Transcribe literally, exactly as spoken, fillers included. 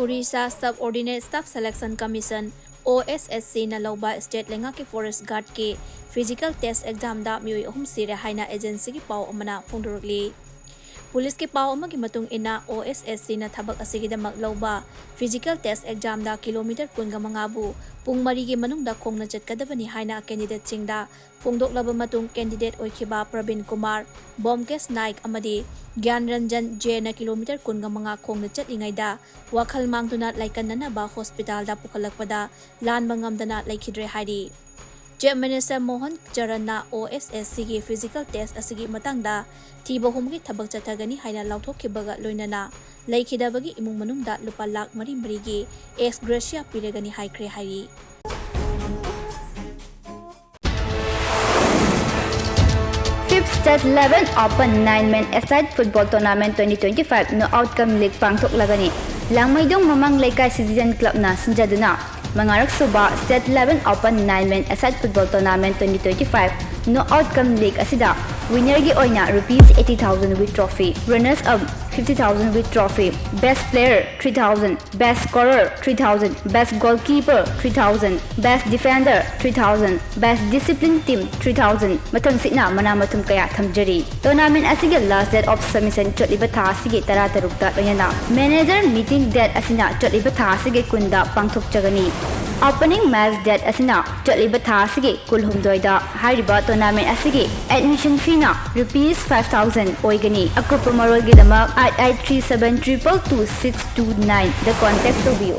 Orissa Subordinate Staff Selection Commission, O S S C ꯅ ꯂꯧꯕ state ꯂꯩꯉꯥꯛꯀꯤ forest guard ꯀꯤ physical test exam ꯗ ꯃꯤꯑꯣꯏ ꯑꯍꯨꯝ ꯁꯤꯔꯦ ꯍꯥꯏꯅ agency ꯒꯤ ꯄꯥꯎ ꯑꯃꯅ ꯐꯣꯡꯗꯣꯔꯛꯂꯤ꯫ Police ꯀꯤ ꯄꯥꯎ ꯑꯃꯒꯤ ꯃꯇꯨꯡ ꯏꯟꯅ, O S S C ꯅ ꯊꯕꯛ ꯑꯁꯤꯒꯤꯗꯃꯛ ꯂꯧꯕ physical test exam ꯗ kilometre ꯀꯨꯟꯒ ꯃꯉꯥ ꯕꯨ ꯄꯨꯡ ꯃꯔꯤꯒꯤ ꯃꯅꯨꯡꯗ ꯈꯣꯡꯅ ꯆꯠꯀꯗꯕꯅꯤ ꯍꯥꯏꯅ candidate ꯁꯤꯡꯗ ꯐꯣꯡꯗꯣꯛꯂꯕ ꯃꯇꯨꯡ, candidate ꯑꯣꯏꯈꯤꯕ ꯄ꯭ꯔꯕꯤꯟ ꯀꯨꯃꯥꯔ, ꯕꯣꯝꯀꯦꯁ ꯅꯥꯏꯛ ꯑꯃꯗꯤ ꯒ꯭ꯌꯥꯟ ꯔꯟꯖꯟ ꯖꯦ ꯅ kilometre ꯀꯨꯟꯒ ꯃꯉꯥ ꯈꯣꯡꯅ ꯆꯠꯂꯤꯉꯩꯗ ꯋꯥꯈꯜ ꯃꯥꯡꯗꯨꯅ ꯂꯥꯏꯀꯟꯅꯅꯕ hospital ꯗ ꯄꯨꯈꯠꯂꯛꯄꯗ ꯂꯥꯟꯕ ꯉꯝꯗꯅ ꯂꯩꯈꯤꯗ꯭ꯔꯦ ꯍꯥꯏꯔꯤ꯫ Chief Minister Mohan ꯆꯔꯟꯅ O S S C ꯒꯤ physical test ꯑꯁꯤꯒꯤ ꯃꯇꯥꯡꯗ ꯊꯤꯕ ꯍꯨꯝꯕꯒꯤ ꯊꯕꯛ ꯆꯠꯊꯒꯅꯤ ꯍꯥꯏꯅ ꯂꯥꯎꯊꯣꯛꯈꯤꯕꯒ ꯂꯣꯏꯅꯅ ꯂꯩꯈꯤꯗꯕꯒꯤ ꯏꯃꯨꯡ ꯃꯅꯨꯡꯗ ꯂꯨꯄꯥ ꯂꯥꯈ ꯃꯔꯤ ꯃꯔꯤꯒꯤ ex gratia ꯄꯤꯔꯒꯅꯤ ꯍꯥꯏꯈ꯭ꯔꯦ ꯍꯥꯏꯔꯤ꯫ Fifth State Level Open Nine Men Aside Football Tournament twenty twenty-five Knockout cum League ꯄꯥꯡꯊꯣꯛꯂꯒꯅꯤ꯫ ꯂꯥꯡꯃꯩꯗꯣꯡ ꯃꯃꯥꯡ ꯂꯩꯀꯥꯏ Citizen Club ꯅ ꯁꯤꯟꯖꯗꯨꯅ ꯃꯉꯥꯔꯛ ꯁꯨꯕ State Level Open Nine Men Aside Football Tournament twenty twenty-five Knockout cum League ꯑꯁꯤꯗ winner ꯒꯤ ꯑꯣꯏꯅ rupees eighty thousand with trophy, runners up fifty thousand with trophy, best player three thousand, best scorer three thousand, best goalkeeper three thousand, best defender three thousand, best discipline team three thousand, ꯃꯊꯪꯁꯤꯠꯅ ꯃꯅꯥ ꯃꯊꯨꯝ ꯀꯌꯥ ꯊꯝꯖꯔꯤ꯫ Tournament ꯑꯁꯤꯒꯤ last date of submission ꯆꯠꯂꯤꯕ ꯊꯥ ꯑꯁꯤꯒꯤ ꯇꯔꯥꯇꯔꯨꯛꯇ ꯂꯣꯏꯅꯅ manager meeting date ꯑꯁꯤꯅ ꯆꯠꯂꯤꯕ ꯊꯥ ꯑꯁꯤꯒꯤ ꯀꯨꯟꯗ ꯄꯥꯡꯊꯣꯛꯆꯒꯅꯤ꯫ Opening match date ꯑꯁꯤꯅ ꯆꯠꯂꯤꯕ ꯊꯥ ꯑꯁꯤꯒꯤ ꯀꯨꯟꯍꯨꯝꯗꯣꯏꯗ꯫ ꯍꯥꯏꯔꯤꯕ tournament ꯑꯁꯤꯒꯤ admission fee ꯅ rupees five thousand ꯑꯣꯏꯒꯅꯤ꯫ ꯑꯀꯨꯞꯄ ꯃꯔꯣꯜꯒꯤꯗꯃꯛ eight eight three seven triple two six two nine ꯗ contact ꯇꯧꯕꯤꯌꯨ꯫